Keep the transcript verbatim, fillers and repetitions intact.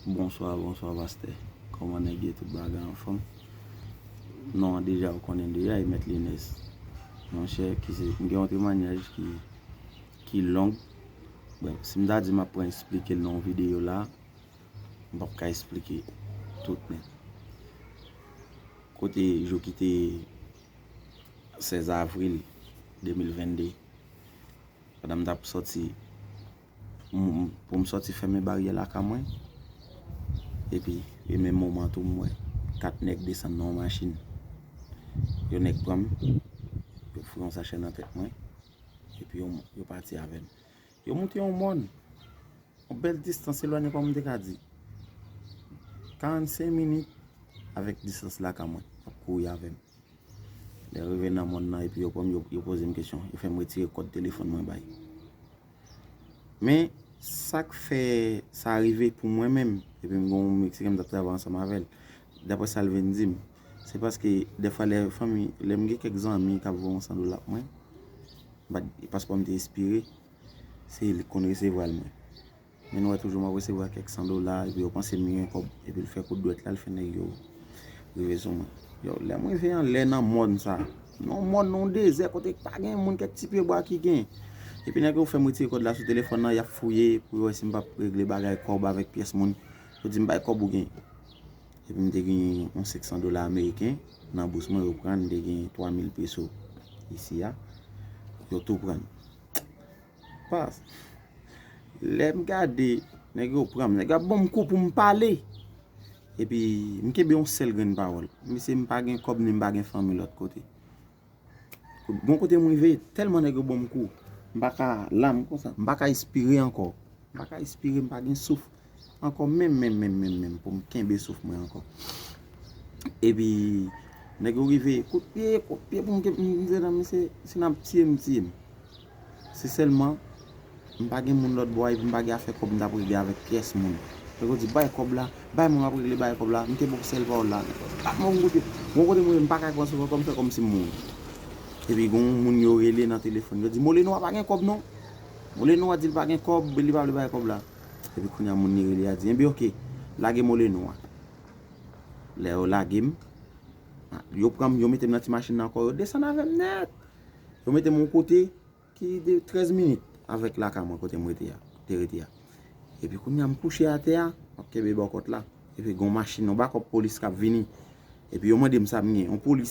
Bonswa, bonswa pastè. Kòman nèg ye, tout bagay anfòm? Non an deja ou konnen deja, e mèt Linès. Monchè, ki se, m gen yon temwanyaj ki, ki long. Bon, si m ta di m ap pran esplike l nan yon videyo la, m p ap ka esplike tout, men kote jou ki te sèz avril de mil vennde, pandan m t ap sòti, m- m- pou m sòti fèmen baryè lakay mwen, epi e menm moman tou m wè kat nèg desann nan yon machin. Yon nèg pran m, yo foure yon sachè nan tèt mwen, epi yo, yo pati avè m. Yo moute yon mòn, yon bèl distans elwanye, kòm m te ka di karannsenk minit avèk distans lakay mwen, ap kouri avè m. Lè yo rive nan mòn nan, epi yo pran m, yo, yo poze m kesyon. Yo fè m retire kòd telefòn mwen bay. Men, sa k fè sa rive pou mwen menm, epi m gen yon Meksiken m t ap travay ansanm avè l, daprè sa l vin di m, se paske dèfwa lè fanmi, lè m gen kèk zanmi k ap voye yon san dola pou mwen, m pa t- paspò m te espire, se li k konn resevwa l mwen. Men nou wè toujou m ap resevwa kèk san dola, epi yo panse m gen kòb, epi l fè kout dwèt la, l fè nèg yo rive sou mwen. Yo, lè m rive anlè nan mòn sa, nan yon mòn, nan yon dezè, kote pa gen moun, kèk ti pyebwa ki gen. Epi nèg yo fè m retire kòd la sou telefòn nan, y ap fouye pou yo wè si m p ap regle bagay kòb avèk pyès moun. Yo di m bay kòb ou gen. Epi m te gen yon senk san dola ameriken nan bous mwen, yo pran, m te gen twa mil peso isi a. Yo tou pran. Pas. Lè m gade, nèg yo pran m, nèg yo ap ban m kou pou m pale. Epi, m kenbe yon sèl grenn pawòl. Mesye, m pa gen kòb, ni m pa gen fanmi lòt kote. Bon kote m rive, tèlman nèg yo ban m kou, m pa ka, la m konsa, m pa ka espire ankò. M pa ka espire, m pa gen souf ankò menm, menm, menm, menm, menm, pou m kenbe souf mwen ankò. Epi, nèg yo rive, kout pye, kout pye pou m kenbe, m di nan mesye, si n ap tiye m, tiye m. Se sèlman, m pa gen moun lòt bò a, epi m pa gen afè kòb m t ap regle avèk pyès moun. Nèg yo di, bay kòb la, bay mwen, m ap regle, bay kòb la, m kenbe yon sèl pawòl la. Nèg yo bat mwen pou m koute. Bon kote m rive, m pa ka pran souf ankò, m fè kòmsi m mouri. Epi, gen yon moun yo rele nan telefòn, yo di, Molenwa pa gen kòb non. Molenwa di l pa gen kòb, li pa vle bay kòb la. Epi, kounye a, moun li rele a di, enben, oke, lage Molenwa. Lè yo lage m, yo pran m, yo mete m nan ti machin nan ankò, yo desann avè m nèt. Yo mete m yon kote ki de trèz minit avèk lakay mwen kote m rete a, te rete a. Epi kounye a m kouche atè a, m ap kenbe bò kòt la. Epi gen yon machin, yon bakòp polis k ap vini. Epi yo mande m sa m gen. Yon polis